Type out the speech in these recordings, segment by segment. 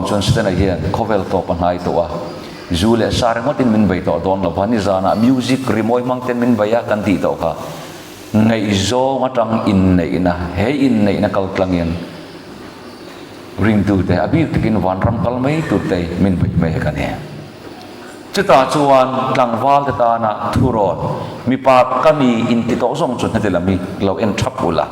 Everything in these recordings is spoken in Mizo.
chuan Setana hian khawvel tawp a hnai tawh a, zu leh sa ringawtin min bei tawh dawn lo va, nizanah music rimawi hmang ten min bei a kan tih tawh kha ngaihzawng atang inneihna, he inneihna kal tlangin ringtute a bik takin vanram kal mai turte min bei mek a ni. Chutah chuan tlangvalte tana thurawn, mipa ka ni inti tawh zawng chu hnati lam hi lo en thap ula.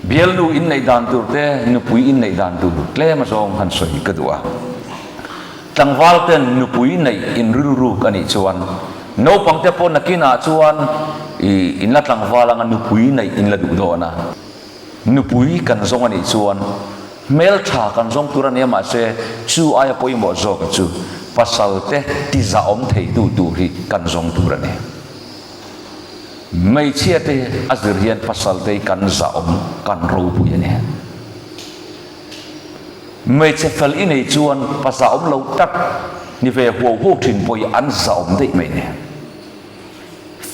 Bialnu inneih dan tur te, nupui inneih dan tur tlem azawng han sawi ka duh a. Tlangval ten nupui neih in rilruk a nih chuan naupang te pawh nakinah chuan i inla tlangval anga nupui neih in la duh dawn a. Nupui kan zawng a nih chuan hmeltha kan zawng tur a nia mahse chu aia pawimawh zawk a chu pasal te tizahawm theitu tur hi kan zawng tur a ni. Hmeichhia te a zir hian pasal te hi kan zahawm, kan ropui a ni. Hmeichhe fel i nei chuan pa zahawm lo tak ni ve huau huau thin pawh hi an zahawm daih mai ni.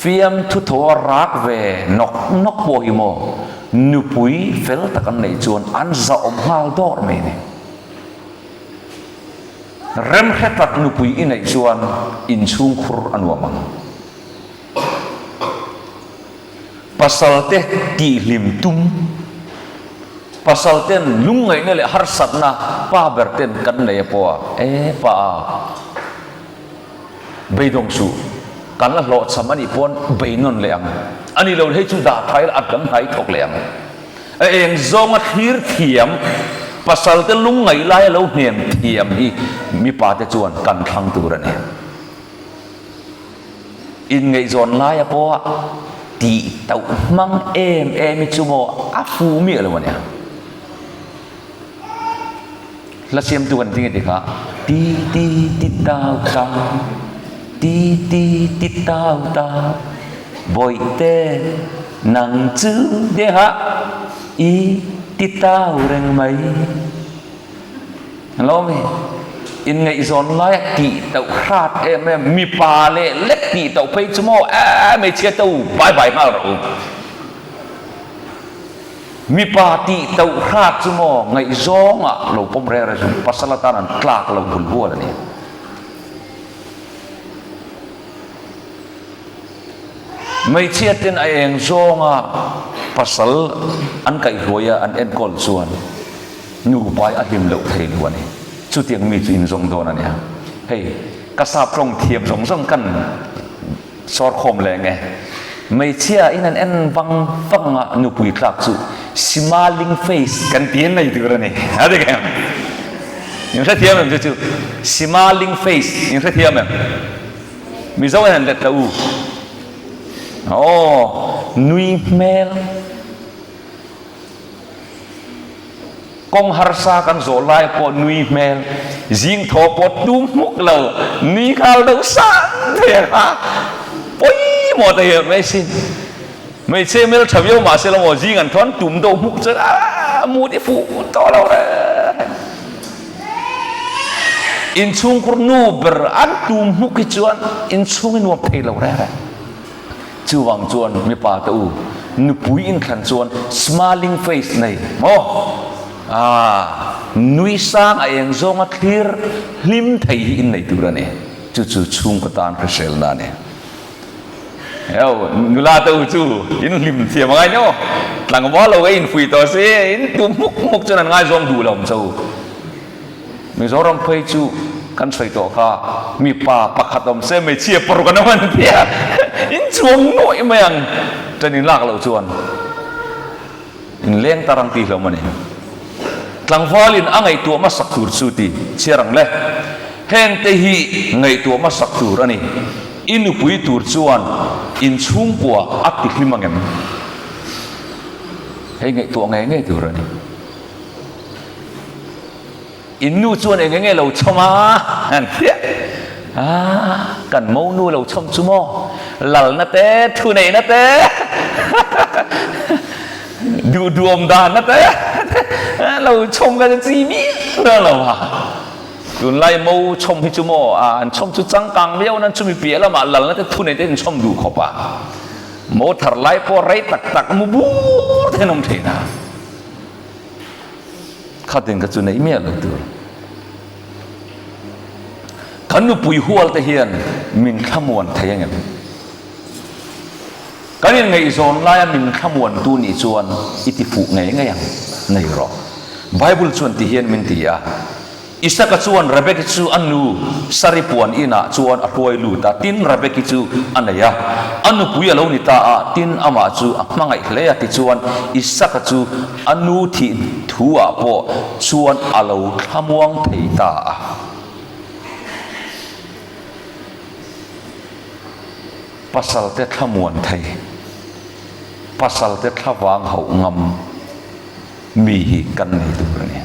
Fiamthu tho a rak ve nawk nawk pawh hi maw nupui fel tak an neih chuan an zahawm nghal dawr mai ni. Remhre tak nupui i neih chuan inchhungkhur a nuam ang. Pasalte tihhlim tum, Pasalten lungngaihna leh harsatna pa ber ten kan nei a pawh a, e pa a, beidawng suh, kan la hlawhchham a nih pawn beinawn leh ang, a ni lo hei chu dah tha ila a dang hnai thawk leh ang. A eng zawnga thlir thiam, pasalte lungngaih laia lo hnem thiam hi mipate chuan kan thlang tur a ni. Inngaihzawn laia pawha tih tauh hmang em em hi chu maw a fu miah lo a nia. Hla siamtu kan ti nge ti kha ti ti ti tau tau ti ti ti tau tau bawihte nang chu de ha i ti tau reng mai. Lawmi, Inngaihzawn lai a tih tauh hrat em em, mipa leh lek tih tauh phei chu maw eeh hmeichhia te u bai bai nghal rawh u. Mipa tih tauh hrat chu maw ngaihzawngah lo pawm reng reng chu pasal atan an tlak lo bul hual a ni. Hmeichhia ten a eng zawnga pasal an kaihhruai a an enkawl chuan nupai a hlim loh thei lo a ni. Chutiang mi chu inzawng dawn a nia. Hei, ka sap tawng thiam zawng zawng kan sawr khawm leng e. Hmeichhia in an en vang vang a nupui tlak chu smiling face kan ti nei tur a ni. A dik em? In hrethiam em chu chu? Smiling face in hrethiam em? Mizo hian let la u. Aw, nui hmel. Kawng harsa kan zawh lai pawh nui hmel. Zing thaw pawh tum hmuk lo, nui nghal deuh sang thei ang a. Pawimawh ta hian mai sin. Hmeichhe hmel tha viau mah se la maw zing an thaw an tum deuh hmuk chuan a mut i fuh tawh lo reng. Inchhungkhur nu ber an tum hmuk hi chuan inchhung i nuam thei lo reng reng. Chuvang chuan mipa te u, nupui inthlan chuan smiling face nei maw? Ah, nui sang a eng zawnga thlir hlim thei hi innei tur a ni. Chu chu chhungkaw tan hriselna a ni. Eo, nula te u chu in hlim thiam angai nia aw. Tlangval lo ka infuih tawh si, in tu hmuk hmuk chuan an ngaizawng duh lo ang che u. Mizoram phei chu kan sawi tawh kha, mipa pakhat awm se hmeichhia paruk an awm an ti a, in chuang nuaih mai ang ṭan in lak loh chuan in leng tar ang tih hlawm a ni. Tlangvalin a ngaihtuah hmasak tur chu ti chhiar ang le. Hengte hi ngaihtuah hmasak tur a ni. I nupui tur chuan in chhungkua a ti hlim ang em? Hei ngaihtuah ngei ngei tur a ni. In nu chuan eng enge lo chhawm a? An ti a. Ah, kan mo nu lo chhawm chu maw? Lalna te, thuneihna te, duh duhawm danna te lo chhawm ka chi miah lo a. Tunlai mo chhawm hi chu maw an chhawm chu changkang viau nan chumi piah lamah lalna te thunei te in chhawm duh khawp a, mo thar lai pawh rei tak tak mu bur te an awm thin a, khatin ka chu neih miah lo tur. Kan nupui hual te hian min thlamuan thei angem? Kan inngaihzawn laia min thlamuantu nih chuan i ti fuh ngei ngei ang, nei rawh. Bible chuan ti hian min ti a, Isaka chuan Rebeki chu a nu Sari puan inah chuan a hruai lut a, tin Rebeki chu a nei a, a nupui a lo ni ta a, tin amah chu a hmangaih hle a, tichuan Isaka chu a nu thih thu ah pawh chuan a lo thlamuang thei ta a. Pasalte thlamuan thei, pasalte thlavang hauh ngam mi hi kan nei tur a ni.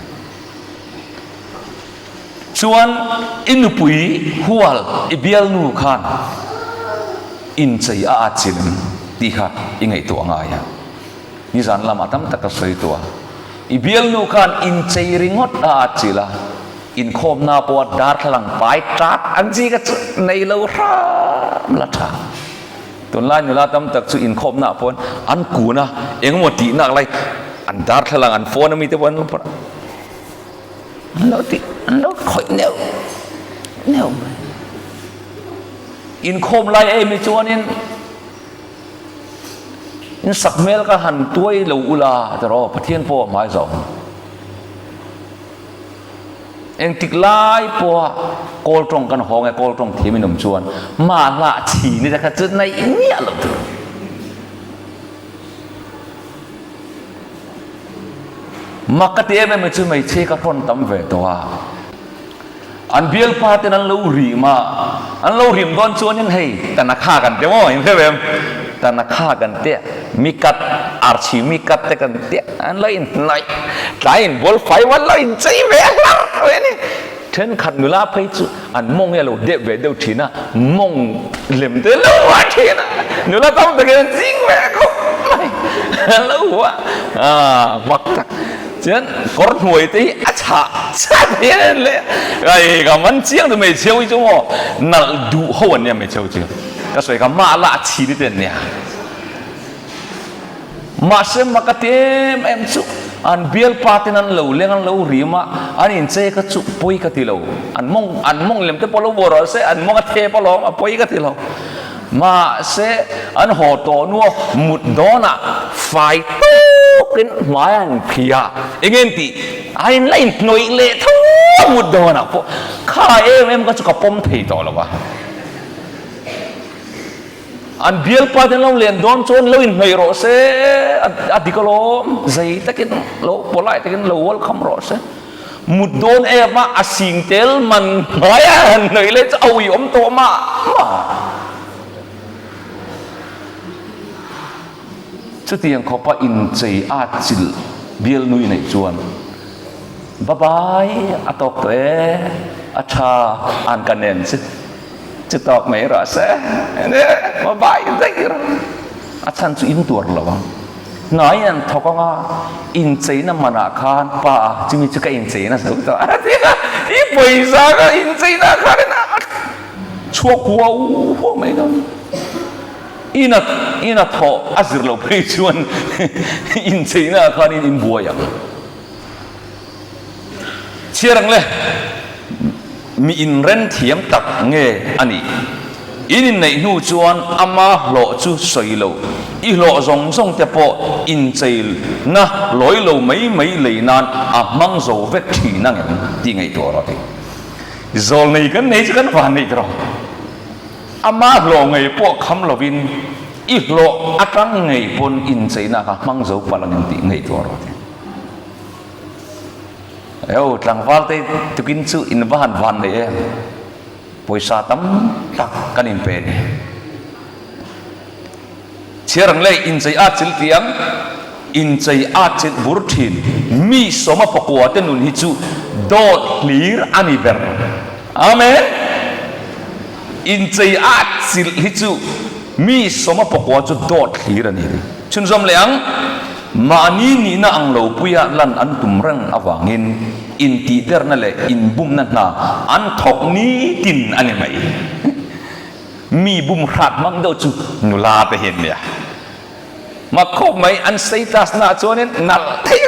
Chuan i nupui hual i bialnu khan inchei a at chin em tih kha i ngaihtuah ngai a. Nizan lamah tam tak ka sawi tawh a, i bialnu khan inchei ringawt a at chilh a, inkhawmna pawha darthlalang pai ṭak ang chi kha chu nei lo hram la ṭha. Tunlai nula tam tak chu inkhawmnaah pawhin an kun a, engemaw tihnak lai an darthlalang an phone a mite pawh an lo phawrh a, an lo tih an lo khawih neuh neuh mai. Inkhawm lai em hi chuanin in sak hmel kha han tuai lo ula ti rawh Pathian pawh a hmai zawh ang. Engtik lai pawha kawl tawng kan hawng e, kawl tawng thiam in awm chuan mahlah chhin i te kha chu naih miah lo tur. Mak ka ti em em chu hmeichhia ka hrawn tam ve tawh a, an bialpa ten an lo rim a, an lo rim dawn chuanin hei tanakha kan ti maw in hre ve em? Tanakha kan tia, mikat, archhi mikat te kan tia, an lo inhnaih tlai in ball fai vat lo inchei ve a hlar ve a ni. Thenkhat nula phei chu an mawng hi a lo dep ve deuh thin a, mawng lem te lo huah thin a, nula tam takin an ching ve khawp mai, an lo huah a mak tak. Chuan kawr hnuai te hi a chhah chhah thei a ni le, ai ka man chiang tu hmeichhia hi chu maw nalh duh ho an nia hmeichhia ho chu, ka sawi kha mah lah chhin te an nia. Mahse mak a ti em em chu an bialpa ten an lo leng an lo rim a, an inchei kha chu pawi ka ti lo, an mawng an mawng lem te pawh lo buai rawh se, an mawng a thep alawm a pawi ka ti lo. Mahse an haw tawh hnua mut dawnah fai tawkin hmai a in phih a, eng nge tih a in la inhnawih leh tho a mut dawnah pawh kha em em kha chu ka pawm thei tawh lo a. An bialpa te an lo len dawn chuan lo inhnaih rawh se, a dik alawm, zei takin lo polite takin lo welcome rawh se. Mut dawn em a, a sing tel man hmai a han hnaih leh chu a uiawm tawh mah mah. Chutiang khawpa inchei at chilh bialnui neih chuan bye bye a tawk tawh e, a tha an ka nen che. Chu tawk mai rawh se, ma bai daih rawh. A chhan chu in tuar lo ang. Hnai an thawk ang a, incheina manah khan pa a, chumi chu ka incheina zo tawh a ti a, i pawisa kha incheina khan in a chhuak huau huau mai dawn. Ina ina thawh a zir loh phei chuan incheina ah khan in inbuai ang. Chhiar ang le, mi inren thiam tak nge a nih? In inneih hnu chuan ama hlawh chu sawi lo, i hlawh zawng zawng te pawh incheina lawi lo mai mai lei nan a hmang zo vek thin ang em tih ngaihtuah rawh ti. Zawlnei kan nei chu kan van neih rawh. Ama hlawh ngei pawh kham lovin i hlawh atang ngei pawn incheina kha hmang zo palh ang em tih ngaihtuah rawh ti. Eo tlangval te tukin chu in va han van nei em? Pawisa tam tak kan in pe a ni. Chhiar ang leh inchei at chilh tih ang, inchei at chilh bur thin mi sawma pakua te nun hi chu dawt hlir a ni ber. Amen! Inchei at chilh hi chu mi sawma pakua chu dawt hlir a ni. Chhunzawm leh ang. Mahni nihna ang lo puia lan an tum reng avangin intihderna leh inbumna hna an thawk nitin a ni mai. Mi bum hrat hmang deuh chu nula te hi an nia. Mak khawp mai an status naah chuanin nalh thei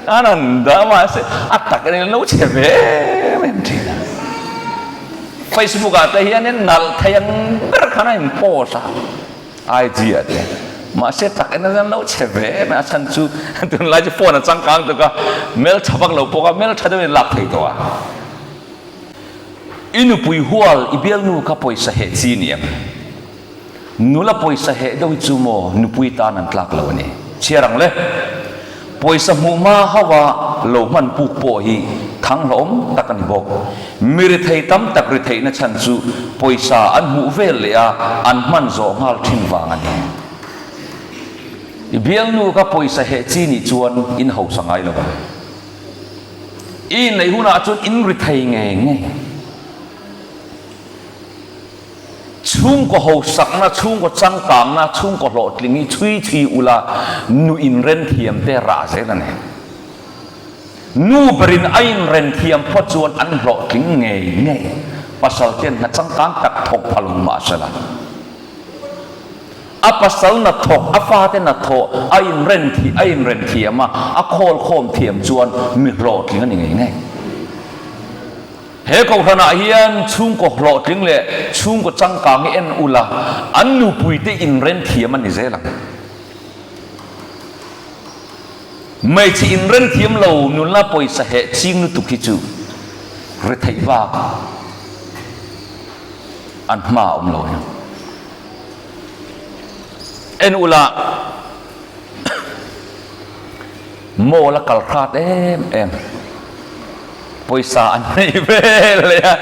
an an dah mahse a tak enin an lo chhe ve em em thin a. Facebook ah te hianin nalh thei ang ber khan a in post a, IG ah te. Mahse tak en a lo chhe ve em a chhan chu tunlai chu phone a changkang tuk a, hmeltha vak lo pawh kha hmeltha deuhin a lak thei tawh a. I nupui hual i bialnu kha pawisa heh chi ni em? Nula pawisa heh deuh hi chu maw nupui tan an tlak lo a ni. Chhiar ang le. Pawisa hmuh hma hauha lo hman puk pawh hi thang hlawm tak a ni bawk. Mi rithei tam tak ritheihna chhan chu pawisa an hmuh vel leh a an hman zawh nghal thin vang a ni. I bialnu kha pawisa heh chi nih chuan in hausa ngai lo ang. I inneih hunah chuan in rithei ngei ngei. Chhungkaw hausakna, chhungkaw changkangna, chhungkaw hlawhtling hi chhui chhui ula nu inren thiam te rah zel a ni. Nu berin a inren thiam phawt chuan an hlawhtling ngei ngei. Pasal ten hna changkang tak thawk pha lo mahsela, a pasal na thawk, a fate na thawh a inren thi, a inren thiam a, a khawlkhawm thiam chuan mi hlawhtling a ni ngei ngei. He kohhranah hian chhungkaw hlawhtling leh chhungkaw changkang hi en ula, an nupuite inren thiam a ni zel ang. Hmeichhe inren thiam lo nunna pawisa heh ching lutuk hi chu retheih bak an hma a awm lo ang. En ula, Mall a kal hrat em em. Pawisa an nei vel leh a,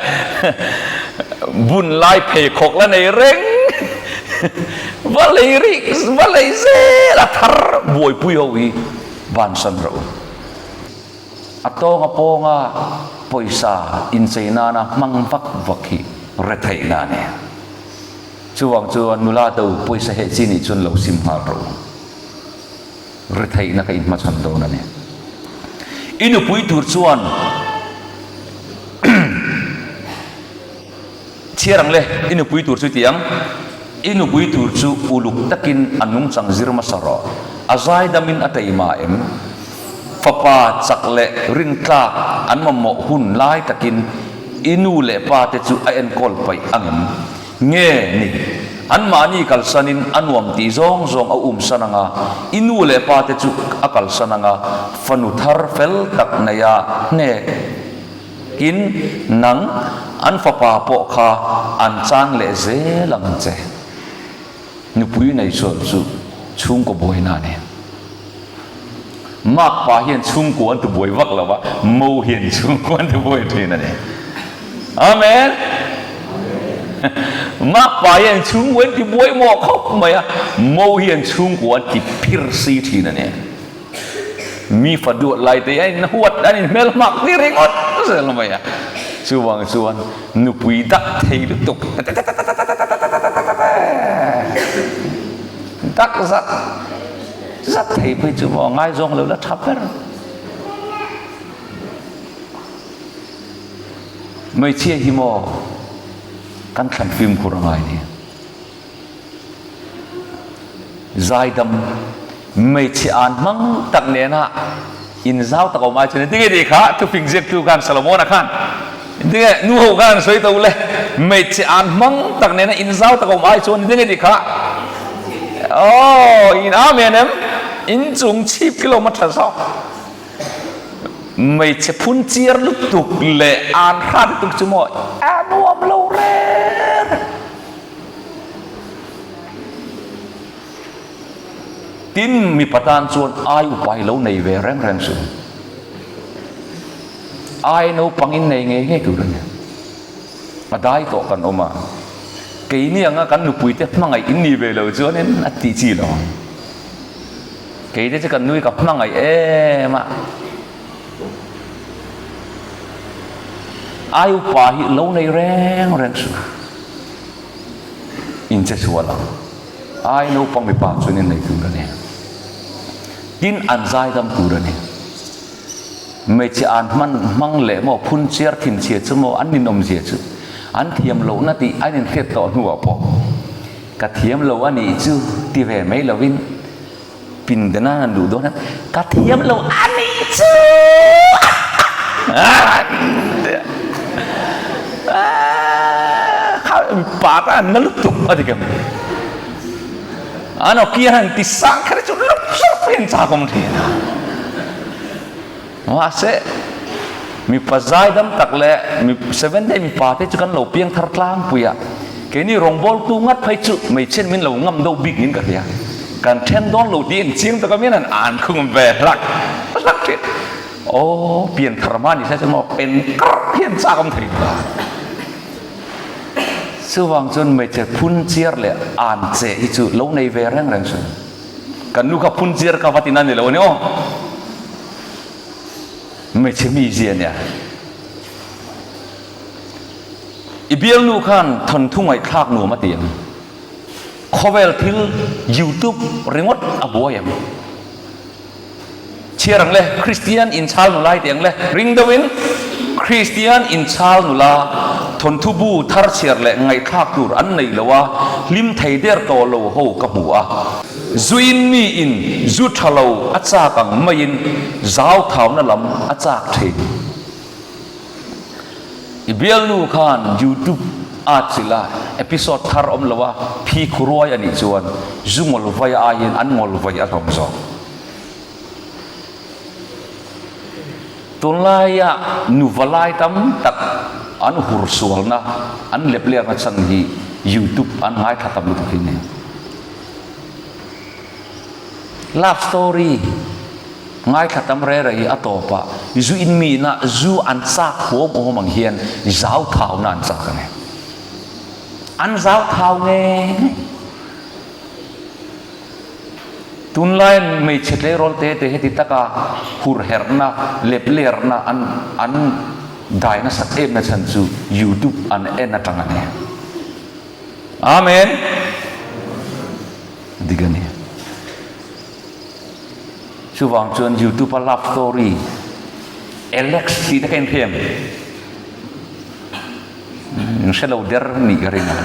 bun lai pheikhawk la nei reng. Va lei rih, va lei zel a thar buaipui ho hi bansan rawh u. A tawng a pawnga pawisa inchei nana hmang vak vak hi retheihna a ni. Chuvang chuan nula do pawisa heh chi nih chuan lo sim nghal rawh u. Retheihna ka inhmachhawn dawn a ni. I nupui tur chuan chhiar ang le, i nupui tur chu ti ang. I nupui tur chu uluk takin a nungchang zir hmasa rawh. A zaidamin a teima em? Fapa chak leh rintlak an mamawh hun lai takin i nu leh pa te chu a enkawl paih ang em? Nge ni, anmahni kalsanin a nuam tih zawng zawng a umsan ang a, i nu leh pa te chu a kalsan ang a, fanu thar fel tak neia hnek in nang an fapa pawh kha an chang leh zel ang che. Nupui nei chuan chu chhungkaw buaina a ni. Makpa hian chhungkua an ti buai vak lo va, mo hian chhungkua an ti buai thin a ni. Amen! Makpa hian chhungkua an ti buai mawh khawp mai a, mo hian chhungkua an ti phir si thin a ni. Mi fa duat lai te hian in huat an inhmel hmak ni ringawt zel mai a. Chuvang chuan nupui dak thei lutuk dak zat Zat thei phei chu maw ngaizawng lo la tha ber. Hmeichhia hi maw kan thlan fimkhur a ngai ni. Zaidam hmeichhe an hmang tak nena inzau tak awm ai chuan tinge tih kha thufing ziaktu khan Solomon-a khan tinge nu ho khan an sawi to le hmeichhe an hmang tak nena inzau tak awm ai chuan tinge tih kha Aw, in amen em? In chung chhip khi lo ma tha zawk. Hmeichhe phun chiar lutuk leh an hrat lutuk chu maw a nuam lo reng. Tin, mipa tan chuan ai upa hi lo nei ve reng reng suh. Ai naupang in nei ngei ngei tur a ni. A dai tawh kan awm a, keini anga kan nupuite hmangaih in ni ve lo chuanin a tih chi lo ang. Keite chu kan nui ka hmangaih em a, ai upa hi lo nei reng reng suh, in che sual ang. Ai naupang mipa chuan in nei tur a ni. Tin an zaidam tur a ni. Hmeichhe an hman hmang leh maw phun chiar thin chhia chu maw an ninawm zia chu an thiam lohna tih an inhriat tawh hnuah pawh ka thiam lo a nih chu ti ve mai lovin pindana an duh dawn a ka thiam lo a nih chu a. mipa tan an na lutuk a ti kem. An aw ki an han ti sang kher chu lawp lawp hi an chak awm thin a. Mahse, mipa zaidam tak leh mi Seventh Day mipa te chu kan lo piang thar tlangpui a, keini rawngbawltu ngat phei chu hmeichhian min lo ngam deuh bik niin ka hria. Kan then dawn lo tih engchiang taka min han an khung ve hlak hlak thin. Aw, pian thar hma ni se chu maw pen karh hian chak awm thei ta. Chuvang chuan hmeichhe phun chiar leh an che hi chu lo nei ve reng reng suh. Kan nu kha phun chiar ka va ti na ni lo a ni aw. Hmeichhe mi zia nia. I bialnu khan thawnthu ngaihthlak nuam a ti ang. Khawvel thil youtube ringawt a buai ang. Chhiar ang le, Kristian inchhal nula i ti ang le, ring deuhin Kristian inchhal nula thawnthu bu thar chhiar leh ngaihthlak tur an nei lo a, hlim thei der tawh lo ho ka hmu a. Zuin mi in zu tha lo a chak ang maiin zau thauna lam a chak thin. I bialnu khan youtube a chilh a, episode thar awm lo a, phi khuruai a nih chuan zu ngawl vai aiin an ngawl vai a hlawm zawk. Tunlaia nuva lai tam tak an hur sualna, an lep lerna chan hi youtube an ngaithla tam lutuk hi a ni. Love story ngaithla tam re re hi a tawpah zu in mihna zu an chak huam awm ang hian zau thauna an chak a ni. An zau thau nge nge. Tunlai hmeichhe tleirawl te te heti taka hur herhna, lep lerna an an dai nasat em na chhan chu youtube an en atang a ni. Amen. Dik a ni. Chuvang chuan youtube a love story Alex tih te kha in hria em? In hre lo der nih ka ring a.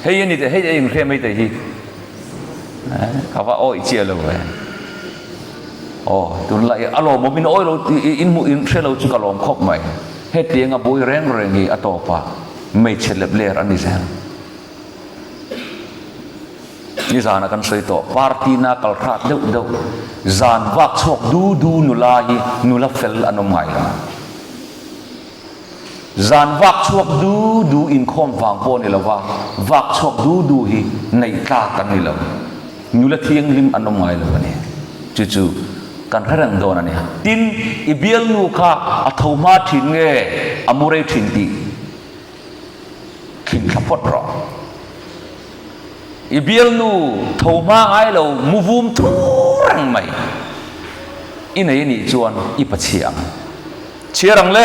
Hei a ni te, hei a inhria mai te hi. Ka va awih chiah lo ve. Aw, tunlai a lawmawm in awih lo in hmuh in hre lo chu ka lawm khawp mai. Hetiang a buai reng reng hi a tawp a, hmeichhe lep ler a ni zel. Nizana kan sawi tawh, party na kal hrat deuh deuh, zan vak chhuak du du nula hi nula fel an awm ngai lo. Zan vak chhuak du du inkhawm vang pawh ni lova, vak chhuak du du hi neih tlak an ni lo. Nula thianghlim an awm ngai lo a ni. Chu chu kan hre reng dawn a ni. Tin, i bialnu kha a tho hma thin nge a mu rei thin tih? Thin thla phawt rawh. I bialnu tho hma ngai lo mu vum thu reng mai. I nei anih chuan i pachhia ang. Chhiar ang le,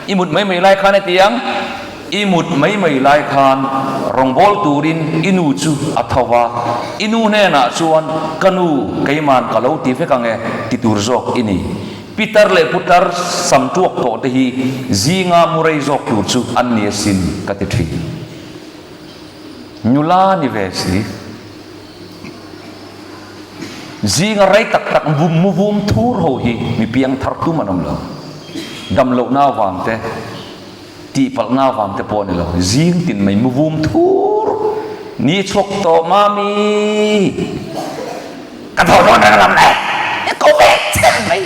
i mut mai mai lai khan heti ang, i mut mai mai lai khan rawngbâwl turin i nu chu a tho va, i nu hnenah chuan ka nu keiman ka lo ti vek ang e ti tur zawk i ni. Pitar leh putar sam tuak tawh te hi zinga mu rei zawk tur chu an ni asin ka ti thin. Nula ni ve si. Zinga rei tak tak mu vum thur ho hi mi piang thar tum an awm lo. Dam lohna avang te, tihpalhna avang te pawh a ni lo. Zing tin mai mu vum thur ni chhuak tawh mami. Ka tho dawn reng lam le, i ko ve chiang mai.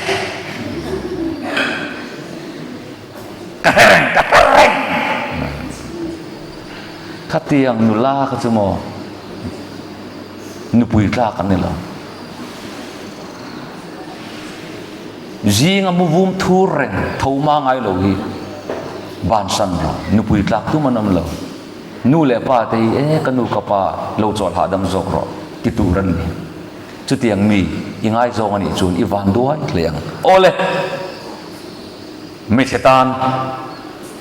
Ka hre reng, ka hre reng. Khatiang nula kha chu maw nupui tlak an ni lo. Zinga mu vum thur reng tho ma ngai lo hi bansan rawh, nupui tlak tum an awm lo. Nu leh pa te hi e ka nu ka pa lo chawl hahdam zawk rawh ti tur an ni. Chutiang mi i ngaizawng a nih chuan i van duai hle ang. Awle! Hmeichhe tan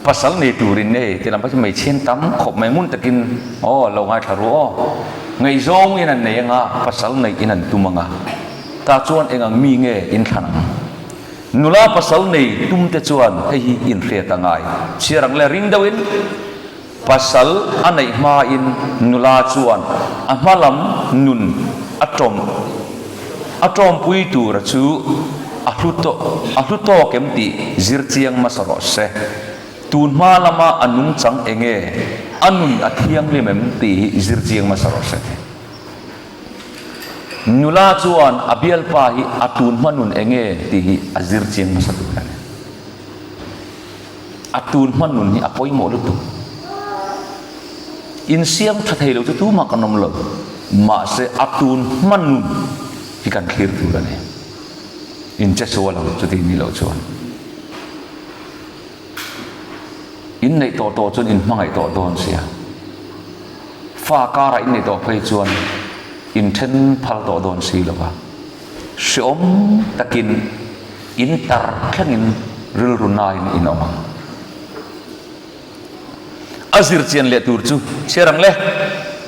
pasal nei turin e ti lam phei chu hmeichhian tam khawp mai ngun takin aw lo ngaithla ru aw. Ngaihzawng in an nei anga pasal neih in an tum anga tah chuan eng ang mi nge in thlan ang. Nula pasal nei tum te chuan hei hi inhriat a ngai. Chhiar ang le ring deuhin pasal a neih hmain nula chuan a hma lam nun a tawm a tawmpui tura chu a hlu a hlu tawk em tih zir chiang hmasa rawh se. Tun hma lama a nungchang enge a nun a thianghlim em tih hi zir chiang hmasa rawh se. Nula chuan a bialpa hi a tun hma nun enge tih hi a zir chiang hmasa tur a ni. A tun hma nun hi a pawimawh lutuk. Insiam tha thei lo chu tumah kan awm lo. Mahse a tun hma nun hi kan thlir tur a ni. Inche sual ang chuti ni loh chuan. Inneih tawh tawh chuan inhmangaih tawh dawn sia. Fa karah inneih tawh phei chuan inthen phal tawh dawn si lo va. Hreawm takin in tar thlengin rilru nain in awm ang. A zir chian leh tur chu chhiar ang le,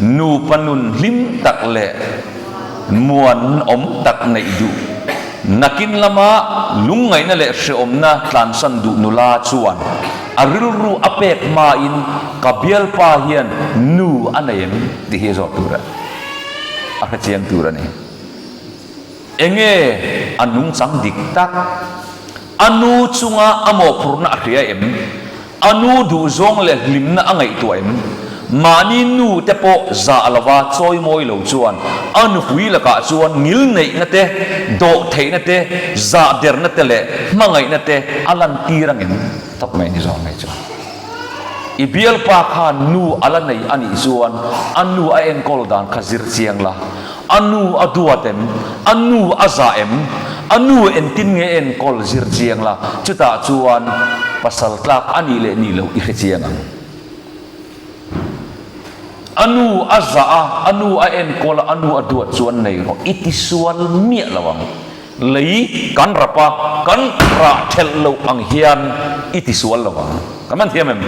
nupa nun hlim tak leh muan awm tak neih duh, nakin lama lungngaihna leh hreawmna tlansan duh nula chuan a rilru a pek hmain ka bialpa hian nu a nei em tih hi a zawt tur a, a hrechiang tur a ni. Enge a nungchang dik tak? A nu chunga a mawhphurhna a hria em? A nu duhzawng leh hlimna a ngaihtuah em? Mahni nu te pawh zah lova chawimawi lo chuan a nupui lakah chuan ngilneihna te, dawhtheihna te, zahderna te leh hmangaihna te a lantir ang em? Tak mai ni zawng mai chuan. I bialpa khan nu a la nei a nih chuan a nu a enkawl dan kha zir chiang la. A nu a duat em? A nu a zah em? A nu engtin nge enkawl zir chiang la, chutah chuan pasal tlak a nih leh nih loh i hre chiang ang. A nu a zah a, a nu a enkawl a, a nu a duat chuan nei rawh, i ti sual miah lo ang. Lei kan rap a, kan rah thelh loh ang hian i ti sual lo ang. Kan man thiam em?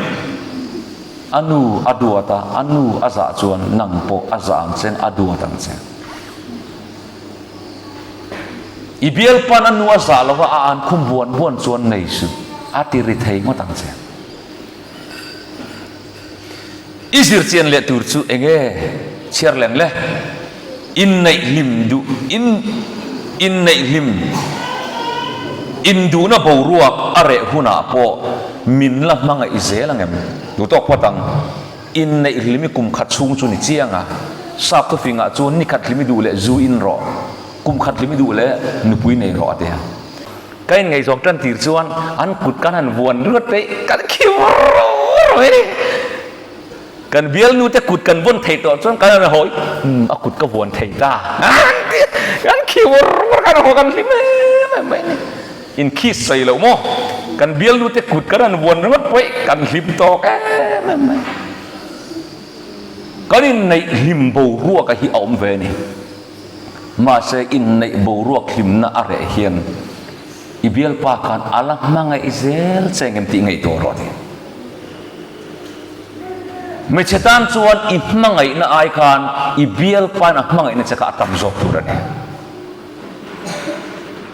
A nu a duat a, a nu a zah chuan nang pawh a zah ang che, a duat ang che. I bialpan a nu a zah lova a an khum buan buan chuan nei suh, a ti ri thei ngawt ang che. I zirchian leh tur chu enge chhiar leng le? Inneih hlim duh in inneih hlim induhna boruak a reh hunah pawh min la hmangaih zel ang em? Duh tawk phawt ang. Inneih hlim i kum khat chhung chu ni chiang a, sap thufingah chuan ni khat hlim i duh leh zu in rawh, kum khat hlim i duh leh nupui nei rawh a ti a. Ka inngaihzawm tan tir chuan an kut kan han vuan ruat peih kan khi vur vur mai. Kan bialnu te kut kan vawn thei tawh chuan kan han hawi, umm a kut ka vuan thei ta an ti a, kan khi vur vur kan haw kan hlim em em mai a ni. In khi sawi loh maw? Kan bialnu te kut kan han vuan ringawt pawh kan hlim tawk em em mai. Kan inneih hlim boruak a hi a awm ve a ni. Mahse inneih boruak hlimna a reh hian i bialpa khan a la hmangaih zel che engem tih ngaihtuah rawh a ti. Hmeichhe tan chuan i hmangaihna ai khan i bialpain a hmangaihna che kha a tam zawk tur a ni.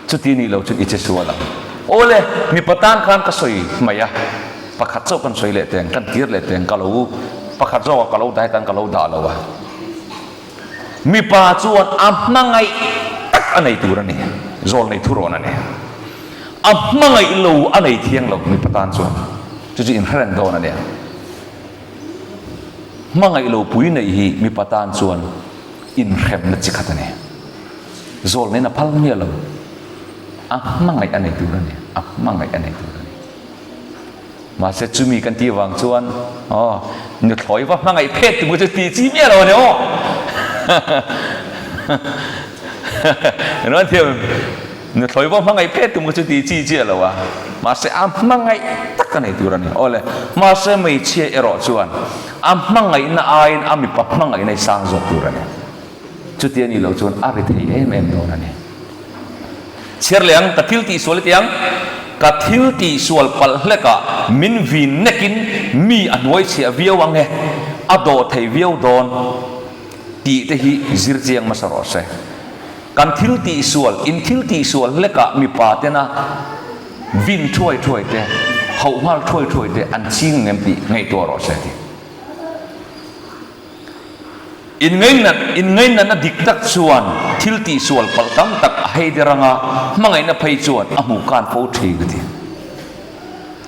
Chuti nih lo chuan i che sual ang. Awle, mipa tan khan ka sawi mai a, pakhat chauh kan sawi leh teng, kan tir leh teng, ka lo pakhat zawkah ka lo dah hetan ka lo dah lo a. Mipa chuan a hmangaih tak a nei tur a ni, zawl nei thurawn a ni. A hmangaih lo a nei thiang lo mipa tan chuan chu chu inhre reng dawn a nia. Hmangaih lo pui neih hi mipa tan chuan inhremna chi khat a ni. Zawl neiin a phal miah lo. A hmangaih a nei tur a ni, a hmangaih a nei tur a ni. Mahse chumi kan tih vang chuan aw nuthlawi va hmangaih phet tu chu tih chi miah lo a ni aw. Englo thiam nuthlawi va hmangaih phet tu chu tih chi chiah lo a. Mahse a hmangaih tak a nei tur a ni. Awle mahse hmeichhia erawh chuan a hmangaihna aiin a mipa hmangaihna hi sang zawk tur a ni. Chuti a nih loh chuan a ri thei em em dawn a ni. Chhiar leh ang, ka thil tihsual i ti ang, ka thil tihsual palh hlekah min vin nekin mi a hnuai chhiah viau ang e, a dawh thei viau dawn tih te hi zir chiang hmasa rawh se. Kan thil tihsual, in thil tihsual hlekah mipa tena vin thuai thuai te, hauh nghal thuai thuai te an ching ang em tih ngaihtuah rawh se a ti. Inngainat, inngainatna dik tak chuan thil tihsual palh tam tak a hei der anga hmangaihna phei chuan a hmuh kan fo thin a ti.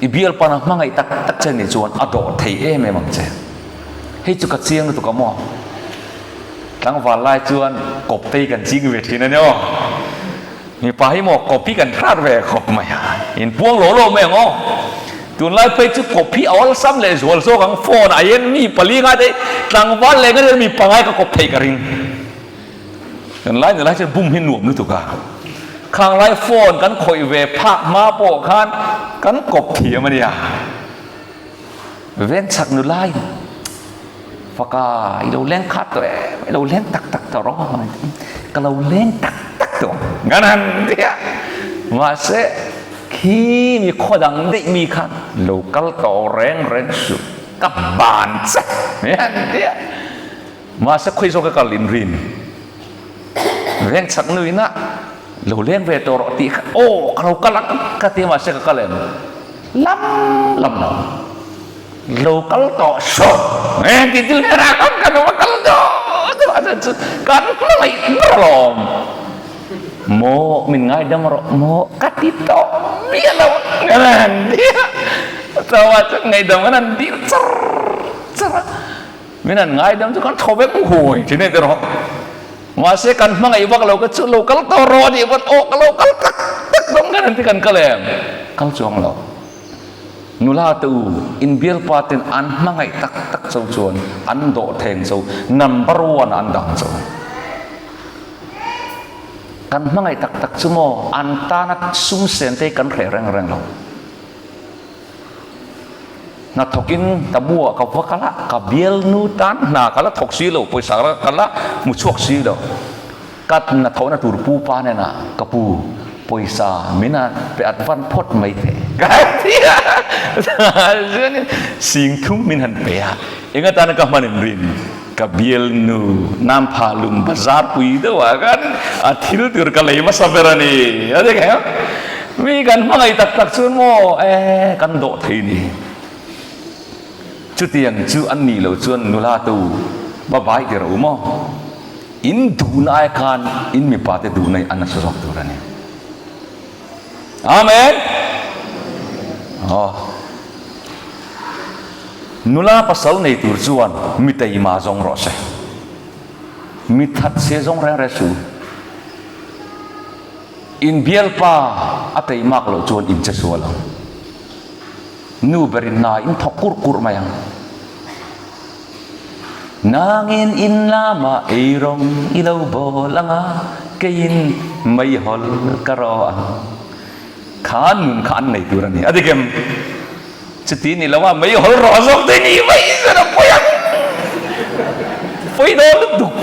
I bialpana hmangaih tak tak che nih chuan a dawh thei em em ang che. Hei chu ka chiang lutuk a maw? Tlangval lai chuan kawptei kan ching ve thin a ni aw. Mipa hi maw kawp hi kan hrat ve khawp mai a, inpuang lo lo mai ang aw. Tunlai phei chu kawp hi a awlsam leh zual zawk ang, phone ah hian mi pali ngai te tlangval leh ngai mi pangai ka kawp theih ka ring. Tunlai nilai chuan bum hi nuam lutuk a, khanglai phone kan khawih ve phak hma pawh khan kan kawp thiam a nia. Veng chak nulai Faka i lo leng khat tawh em? I lo leng tak tak tawh rawh ka lo leng tak tak tawh ngan han ti a. Mahse khi mi khaw dang daih mi khan lo kal tawh reng reng suh ka ban che han ti a. Mahse khawi zawk ka kal inrin veng chak nuina lo leng ve tawh rawh tih kha aw ka lo kal ang ka ti a mahse ka kal em lam lam lo. Lo kal tawh suh eng ti thil kher ah khan kan awm a kal tawh tawh a chan chu kan hmangaih ber alawm maw min ngaidam rawh maw ka ti tawh miah lo kan han ti a chauh ah chuan ngaihdam kan han dil char char a min han ngaidam chu kan thaw vek huai thin a ni tawh mahse kan hmangaih vak lo ka chu lo kal tawh rawh a nih pawn aw ka lo kal tak tak dawn kan han ti kan kal em kal chuang lo. Nula te u, in bialpa ten an hmangaih tak tak cho chuan an dawh theng cho, number one ah an dang cho. Kan hmangaih tak tak chu maw an tana sum sen te hi kan hreh reng reng lo. Hna thawkin tabu ah ka va kal a, ka bialnu tan hna ka la thawk si lo, pawisa ka la hmu chhuak si lo. Ka na thawhna tur pu pa hnenah ka pu pawisa min a pe at van phawt mai teh ka ti a, chuanin sing thum min han pe a, eng atana ka hman in rin ka bialnu Nampha lum bazar pui deuh ah khan a thil tur ka lei hmasa ber a ni a ti kher, mi kan hmangaih tak tak chuan maw e kan dawh thei ni. Chutiang chu an nih loh chuan nula te u va vai tir a u maw? In duhna ai khan in mipa te duhna hi a nasa zawk tur a ni. Amen! Aw. Nula pasal nei tur chuan mi teima zawng rawh se. Mi that se zawng reng reng suh. In bialpa a teimak loh chuan in che sual ang. Nu berin na in thawk kurh kurh mai ang. Nangin in lamah eirawng i lo bawl ang a, keiin meihawl ka rawh ang. Kha nun kha an nei tur a ni. A dik em? Chuti ni lo a, meihawl rawh zawk te ni mai chuan a pawi ang. Pawi dawn lutuk.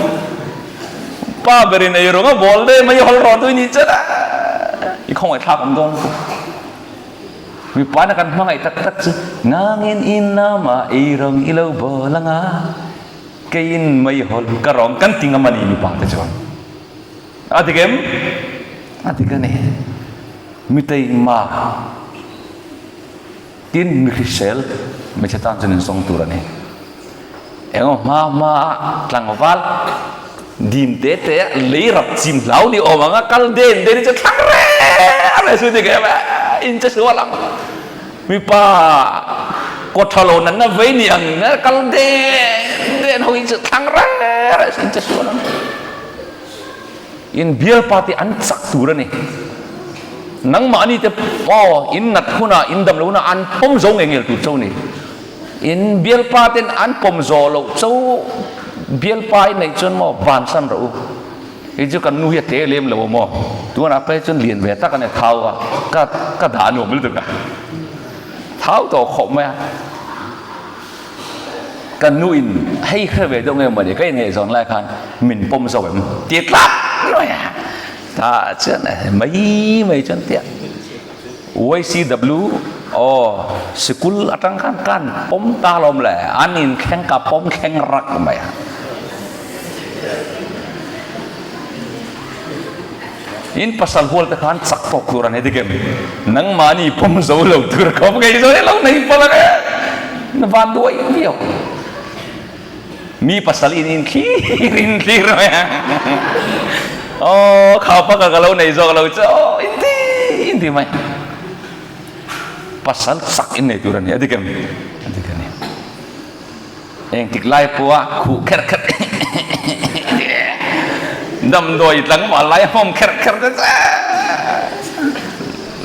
Pa berin eirawng a bawl de meihawl rawh tu i nih chuan a, i khawngaihthlak awm dawn lutuk. Mipa na kan hmangaih tak tak chu nangin in lama eirawng i lo bawl anga keiin meihawl ka rawng kan ti ngam a ni mipa te chuan a dik em? A dik a ni. Miteima tin mi hrisel hmeichhe tan chuan insawng tur a ni. Engemaw hma hma a tlangval dim te te a lei rap chim hlau ni awm ang a kal den den hi chu thlang reng reng su ti ka em a in che sual ang mipa kaw tha lo natna vei ni ang kal den den ho hi chu thlang reng reng su in che sual ang in bialpa te an chak tur a ni nangmahni te aw in nat hunah in dam lo hunah an pawm zo ngei ngel tur cho ni. In bialpa ten an pawm zawh loh cho bialpa i neih chuan maw vansan rawh u. Hei chu kan nu hi a tle lem lo a maw. Tunah phei chuan lian ve tak a ni thau a, ka ka dah nuam lutuk a. Thau tawh khawp mai a. Kan nu in hei hre ve deuh nge maw ni ka inngaihzawn lai khan min pawm zo em ti tlat mai a. Tah chuan mai mai chuan tia. YCW, Aw, sikul atang khan kan pawm ta lawm le, an in thleng ka pawm thleng rak mai a. In pasal hual te khan chak tawk tur an he dik em? Nangmahni pawm zo lo tur khawp ngei zo lo nei palh ang e. Na van duai viau. Mi pasal in in thlir in thlir mai a. Aw kha pa ka ka lo nei zawk lo chu aw in ti in ti mai. Pasal chak in nei tur a ni a dik em? A dik a ni. Engtik lai pawha khuh kherh kherh damdawi tlangval lai hmawm kherh kherh te chu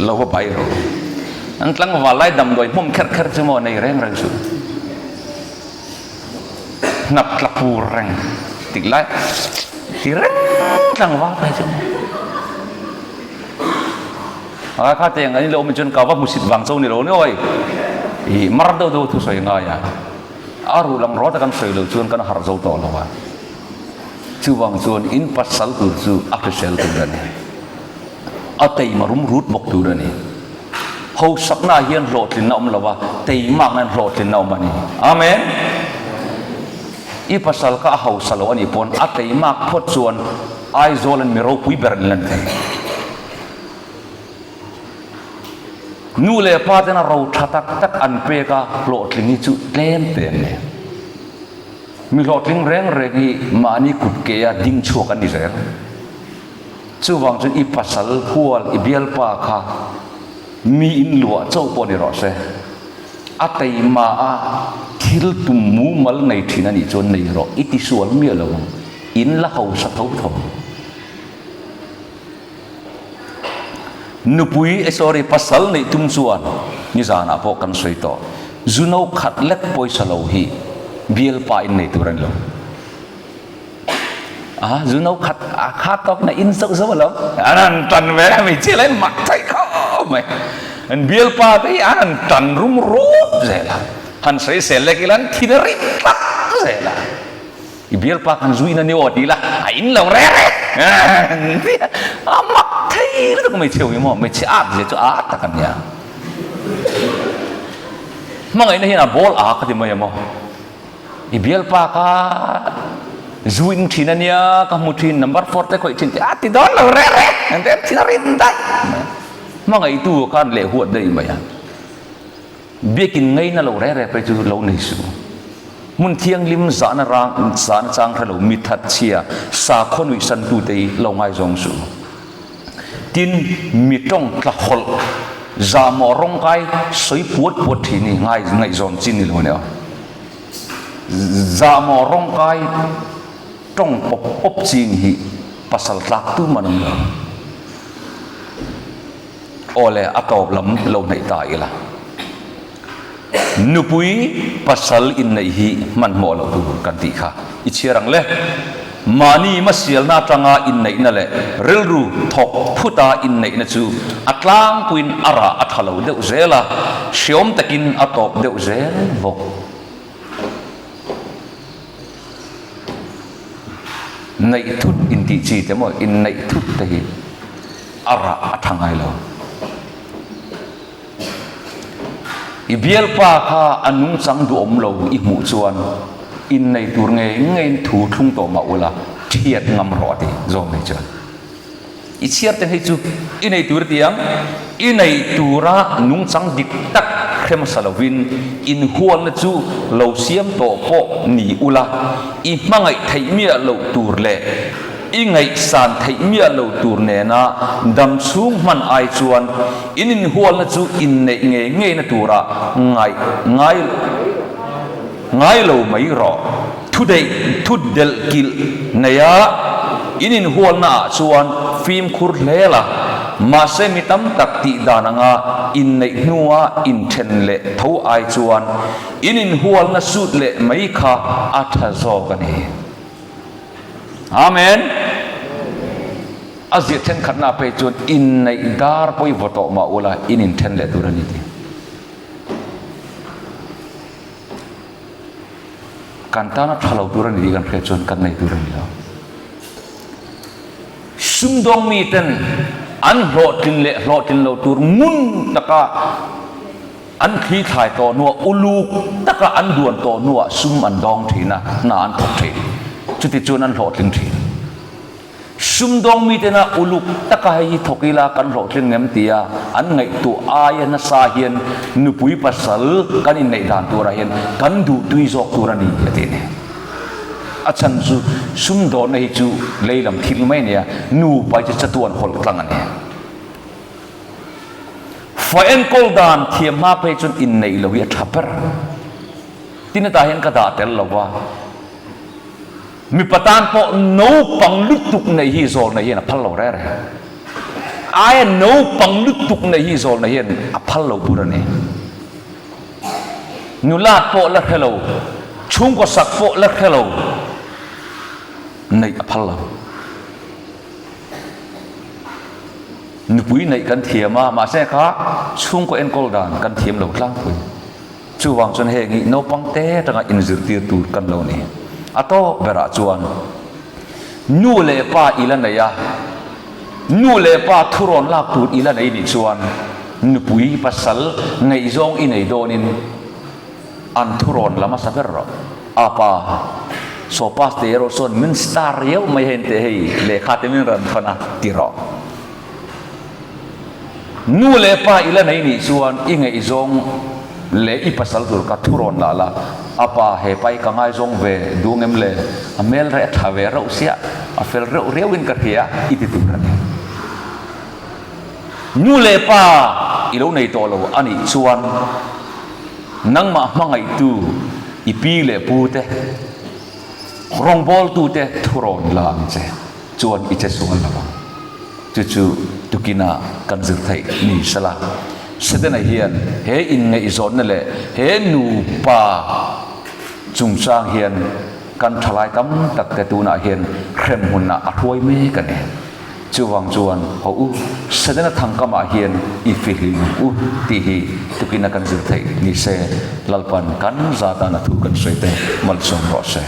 lo va bai ro. An tlangval lai damdawi hmawm kherh kherh chu maw nei reng reng suh. Hnap tla pur reng tik lai ti reng tlangval phei chu maw. A kha te ang an ilo awm chuan ka va hmusit vang cho ni lo ni awi. I mar deuh deuh thu sawi ngai a. A ruh lang rawt a kan sawi lo chuan kan harh zo tawh lo a. Chuvang chuan in pasal tur chu a hrisel tur a ni. A teima rum rut bawk tur a ni. Hosakna ah hian hlawhtlinna awm lo a, teimakna hian hlawhtlinna awm a ni. Amen. I pasal kha a hausa lo a nih pawn a teimak phawt chuan Aizawl an mi ropui ber an lan thei. Nu leh pa tena ro tha tak tak an pek a, hlawhtling hi chu tlem te an ni. Mi hlawhtling reng reng hi mahni kut ke a ding chhuak an ni zel. Chuvang chuan i pasal hual i bialpa kha mi in luah chauh pawh ni rawh se. A teima a thil tum mumal nei thin a nih chuan nei rawh i tisual miah lo ang. In la hausa tho tho. Nupui, eh sorry, pasal neih tum chuan nizanah pawh kan sawi tawh, zu no khat lek pawisa lo hi bialpa in nei tur a ni lo. A zu no khat a kha tawk na in zauh zauh alo, an han tan ve a hmeichhia lah in mak theih khawp mai. An bialpa te hi an han tan rum rup zel a, han sawisel lek ila an thin a rim tlat zel a. I bialpa khan zu in a ni aw ti ila a in lo reng e a mak thei lutuk hmeichhe ui maw hmeichhe at zia chu a at tak a nia hmangaihna hian a bawl a ka ti mai a maw i bialpa kha zu in thin a nia ka hmu thin number four te khawih thin te a ti dawn lo reng reng an rem thin a rin daih hmangaihtu khan leh huat daih mai a. Biakin ngaina lo reng reng phei chu lo nei suh. Hmun thianghlim zahna rang zahna chang hre lo mi thatchhia sakhaw nuihsantute hi lo ngaizawng suh. Tin, mi tawng tla hawlh zahmawh rawngkai sawi puat puat thin hi ngai ngaihzawn chi ni lo nia. Zahmawh rawngkai tawng pawp pawp ching hi pasal tlak tum an awm lo. Aw le, a tawp lam lo hnaih ta ila. Nupui pasal inneih hi hmanhmawh loh tur kan tih kha i chhiar ang le. Mahni masialna atanga inneihna leh rilru thawk phuta inneihna chu a tlangpuiin a rah a tha lo deuh zel a, hreawm takin a tawp deuh zel bawk. Neih thut intih chi te maw, inneih thut te hi a rah a tha ngai lo. I bialpa kha a nungchang duhawm lo i hmuh chuan innei tur ngei ngeiin thu thlung tawh mah ula thiat ngam rawh a ti zawng nei chuan. I chhiar te hei chu i nei tur ti ang, i nei tura nungchang dik tak hre hmasa lovin inhualna chu lo siam tawh pawh ni ula, i hmangaih theih miah loh tur leh i ngaihsan theih miah loh tur nena dam chhung hman ai chuan in inhualna chu inneih ngei ngeina tura ngaih ngai ngai lo mai rawh. Thudeih thut delh kilh neia in inhualna ah chuan fimkhur hle la, mahse mi tam tak tih dan anga inneih hnua inthen leh tho ai chuan in inhualna sut leh mai kha a tha zawk a ni. Amen. A ziah thenkhatna phei chuan inneih dar pawh i vaw tawh mah ula in inthen leh tur a ni tih. Kan tana tha lo tur a ni tih kan hriat chuan kan nei tur a ni lo. Sumdawng miten an hlawhtlin leh hlawhtlin lo tur ngun taka an thli thlai tawh hnuah uluk taka an duan tawh hnuah sum an dawng thin a, hna an thawk thin. Chuti chuan an hlawhtling thin. Sumdawng mitena uluk taka hei hi thawk ila kan hlawhtling ngem tia an ngaihtuah aia nasa hian nupui pasal kan inneih dan turah hian kan duhtui zawk tur a ni a ti a ni. A chhan chu sumdawnna hi chu lei lam thil mai a nia, nupa hi chu chatuan hawlh tlang a ni. Fa enkawl dan thiam hma phei chuan inneih loh hi a tha ber. Tin hetah hian ka dah tel lo va, mipa tan pawh naupang lutuk neih hi zawlna hian a phal lo reng reng. Aia naupang lutuk neih hi zawlna hian a phal lo bur a ni. Nulat pawh la hre lo, chhungkaw sak pawh la hre lo neih a phal lo. Nupui neih kan thiam a, mahse kha chhungkaw enkawl dan kan thiam lo tlangpui. Chuvang chuan heng hi naupang te atanga inzirtir tur kan lo ni. A tawp berah chuan nu leh pa i la nei a, nu leh pa thurawn lak tur i la nei nih chuan nupui pasal ngaihzawng i nei dawnin an thurawn lam a sa ber rawh. A pa, saw pass te erawh chuan min star riau mai hei teh hei lehkha te min rawn thawn a ti rawh. Nu leh pa i la nei nih chuan i ngaihzawng leh i pasal tur kha thurawn lah la, a pa he pa hi ka ngaizawng ve duang em le, a hmel reh a tha ve reuh sia, a fel reuh riauin ka hria i ti tur a ni. Nu leh pa i lo nei tawh lo a nih chuan nangmah hmangaihtu i pi leh pu te, rawngbawltu te thurawn la ang che chuan i che sual lo ang. Chu chu tukina kan zir theih ni sela. Setana hian he inngaihzawnna leh he nupa chungchang hian kan thalai tam tak te tunah hian hremhmunah a hruai mek a ni. Chuvang chuan haw u, Setana thangkamah hian i fihlim ang u tih hi tukina kan zir theih ni se, Lalpan kan zatan a thu kan sawi te malsawm rawh se.